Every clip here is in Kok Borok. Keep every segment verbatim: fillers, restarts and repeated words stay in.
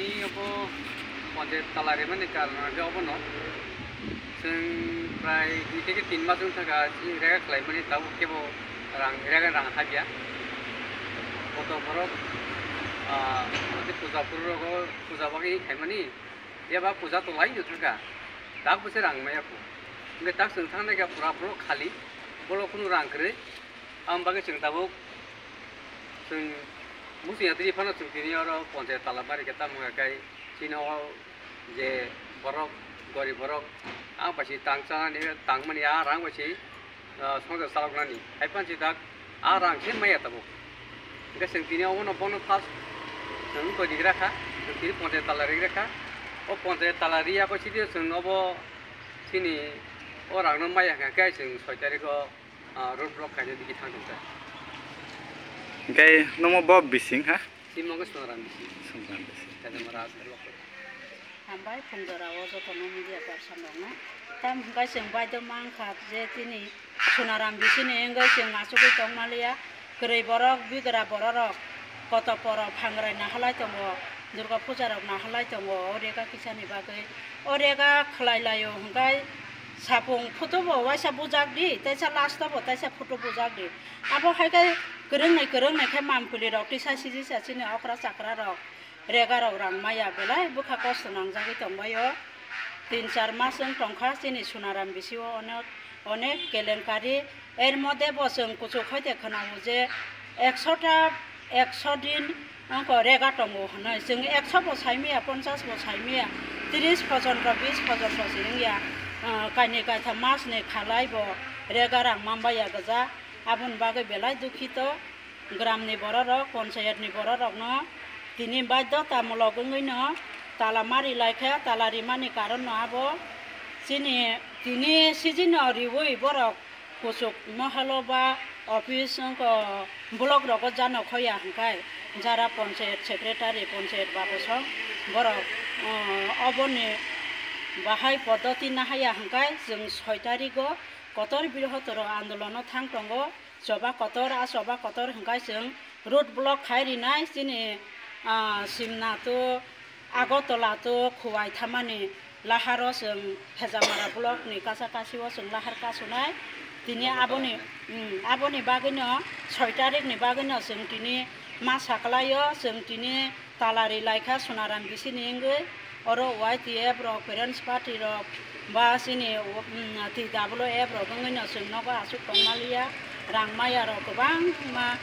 Obo ponchayat tala rimani karon hwnkhe obono chwng prai dui theke tin mas wng thangkha chini rega khlaimani, tabuk kebo rang, rega rang habya. Koto borok, ah, puja phuru rogo puja bagwi khaimani, eba puja to lai no thangkha, tabuk se rang maya kho. Hwnkhe tak chwng thangnai kha pura borok khali, borok kunu rang kwrwi. Ang bagwi chwng tabuk chwng muchung yatwi phano chwng tini oro ponchayat tala bari khe tamo khe kai chini o je borok, gorib borok, ang bai se tang chanani, tangmani a rang bai se, ah, songja chaloknani. Hai phan si dak a rang se maya tabuk. Hwnkhe chwng tini obono bono first chwng koi rigra kha, chwng tini ponchayat tala rigra kha. O ponchayat tala riya kho sidi chwng obo chini o rangno maya kha khe chwng soi tarikh o ah, road block kainwi digi thang tongkha. Hwnkhe nomo bo bising ha? Timo khe Sonaram bising. Sonaram bising. Kajamara aswk. Hambai phungjora o jotono media person rokno. Tam hwnkhe chwng baidhyo mankha je tini Sonaram bisini wngwi chwng achugwi tongmaliya. Kwrwi borok, bigra bororok, koto poro phangrai nahalai tongo, Durga puja rok nahalai tongo, o rega kisani bagwi. O rega khlai laio hwnkhe sapung photo bo waisa bujak di, teisa last o bo teisa photo bujak di. Abo hai khe kwrwng nai kwrwng nai khe mampli rok tisa sijisa chini okra chakra rok rega rok rang maya belai bwkha kosto nangjagwi tongbaio. Tin char mas wng tongkha chini Sonaram bisio onek, onek kelenkari. Er modhe bo chwng kuchuk hai de khwnao je ekso ta, ekso din wngkha rega tongo hwnwi. Chwng ekso bo saimaya, ponchas bo saimaya, tris pojonto, bis pojonto se wngya. Ah, kainwi kaitham mas ni khalai bo rega rang manbaya gwja. Aboni bagwi belai dukhito. Gramni bororok, ponchayatni bororokno tini baidhotamulok wngwino tala mari laikha, tala rimani karonno abo chini tini sijino riwi borok kuchuk mohalo ba office wngkha block rogo jano khoya hwnkhe jara ponchayat secretary, ponchayat babosong borok, um, oboni bahai poddoti nahaya hwnkhe chwng soi tarigo kotor brihotoro andolono thang tongo. Choba kotor, a choba kotor hwnkhe chwng road block khai rinai chini, ah, Simna to Agartala to Khowai thamani laharo chwng Phejamara block ni kacha kasio chwng lahar kasunai. Tini aboni, um, aboni bagwino soi tarikh ni bagwino chwng tini ma saklaio, chwng tini Tala ri laikha Sonaram bisini wngwi, oro Y T F rok, Parents Party rok, ba chini, um, T W F rok wngwino chwng nogo aswk tongmaliya, rang maya rok kwbangma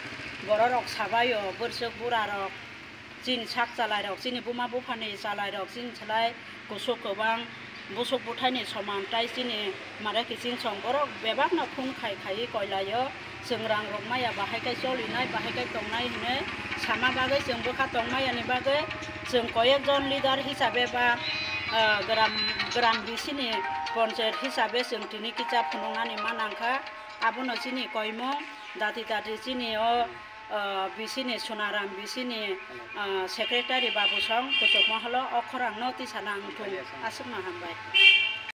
bororok sabaio, bwswk bura rok, chini sak chalai rok, chini buma buphani chalai rok, chini salai kusuk kwbang, busuk bwthaini soman, tai chini mare kiching song borok bebakno phone khai khaiwi koilaio. Chwng rang rok maya bahai khe cholinai, bahai khe tongnai hinwi sama bagwi chwng bwkha tongmaya ni bagwi chwng koyek jon leader hisabe ba, ah, gram, gram bisini ponchayat hisabe chwng tini kisa phunuknani ma nangkha. Abono chini koimung dati dati chini o, ah, bisini Sonaram bisini, ah, secretary babusong kuchuk moholo o khorang no tisa nang thung. Aswkno hambai.